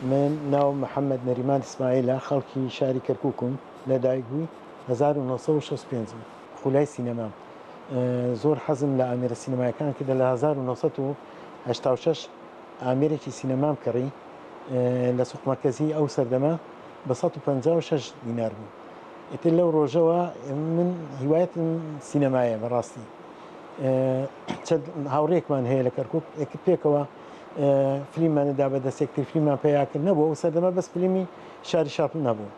من ناوم محەممەد نەریمان ئیسماعیلە، خەڵکی شاری کەرکووکم، لەدایکبووی 1965 خولای سینەمام. زۆر حەزم لە ئامێرە سینەمایەکان کردە لە 1986 ئامێرێکی سینەمام کڕی لە سوق مەرکەزی ئەو سەردەمە بە 156 دینار بوو. ئیتر لەو ڕۆژەوە من هیوایەتم سینەمایە بەڕاستی. چەند هاوڕێکمان هەیە لە کەرکووک پێکەوە فلیممان دا بە دەست یەکتر فلیممان پەیا کرد نەبوو ئەو سەردەمە بەس فلیمی شاری شاپل نەبوو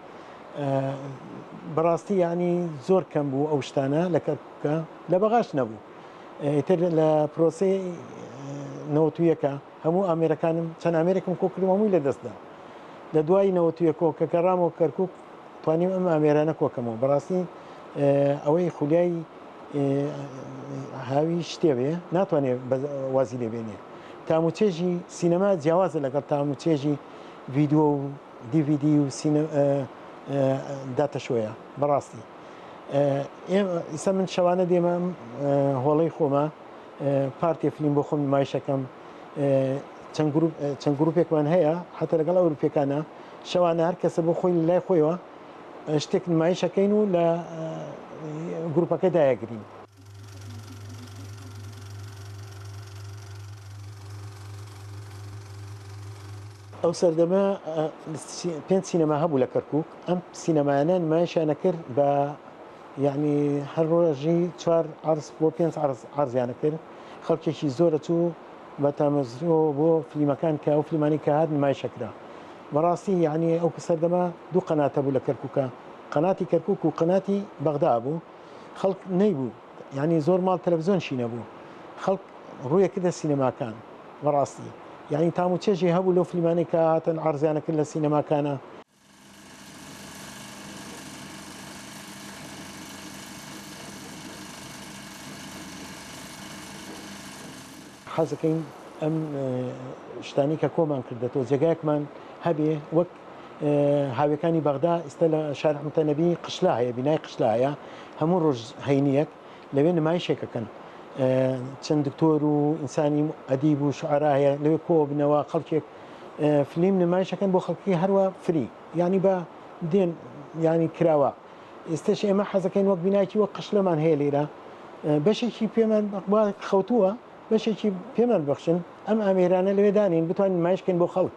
بەڕاستی یعنی زۆر کەم بوو ئەو شتانە لە کەرکووکە لە بەغاش نەبوو ئیتر لە پرۆسەی نەوەتویەکە هەموو ئامێرەکانم چەند ئامێرێکم کۆ کردم هەمووی لە دەستدا لە دوای نەوەتویەکۆ کە گەڕامەوە کەرکووک توانیم ئەم ئامێرانە کۆکەمەوە بەڕاستی ئەوەی خولیای هاوی شتێ بێ ناتوانێت وازی لێ بێنێ تام و چێژی سینەما جیاوازە لەگەڵ تام و چێژی ڤیدیۆ و دیVD و داتەشۆیە بەڕاستی ئیسا من شەوانە دێمە هۆڵەی خۆمە پارتێ فلیم بۆ خۆم نمایشەکەم چەند گروپ چەند گروپێکمان هەیە حتا لەگەڵ ئەوروپیەکانە شەوانە هەر کەسە بۆ خۆی لای خۆیەوە شتێک نمایشەکەین و لە گروپەکە دایەگرین. ئەو سەردەمە پێنج سینەما هەبوو لە کەرکوک، ئەم سینەمایانە نمایشیانە کرد بە یعنی هەر ڕۆژی چوار عەرز بۆ پێنج عەرز عەرزیانە کرد، خەڵکێکی زۆر ئەچوو بە تامەزرۆ بۆ فلیمەکان کە ئەو فلیمانەی کە هات نمایشەکرا. بەڕاستی یەعنی ئەو سەردەمە دوو قەنات هەبوو لە کەرکوکا قەناتی کەرکوک و قەناتی بەغدا بوو خەڵک نەیبوو یعنی زۆر ماڵ تەلەفزیۆنشی نەبوو خەڵک ڕوویە کردە سینەماکان بەڕاستی یعنی تام و چێژی هەبوو لەو فلیمانەی کە هاتن عەرزیانە کرد لە سینەماکانە. حەزەکەین ئەم شتانی کە کۆمان کردێتەوە جێگایەکمان هەبێ وەک هاوێکانی بەغدا ئیستا لە شارع متەنەبی قشلا هەیە بینای قشلا هەیە هەموو ڕۆژ هەینیەک لەوێ نمایشێکەکەن چەند دکتۆر و ئینسانی ئەدیب و شعرا هەیە لەوێ کۆبنەوە خەڵکێک فلیم نمایشەکەن بۆ خەڵکی هەروە فری ینی بە دێن ینی کراوە ئێستش ئێمە حەزەکەین وەک بینایکی وەک قشلەمان هەیە لێرە بەشێکی پێمان خەوتووە بەشێکی پێمان بەخشن ئەم ئامێرانە لەوێ دانین بتوانین نمایش بکەین بۆ خەڵک.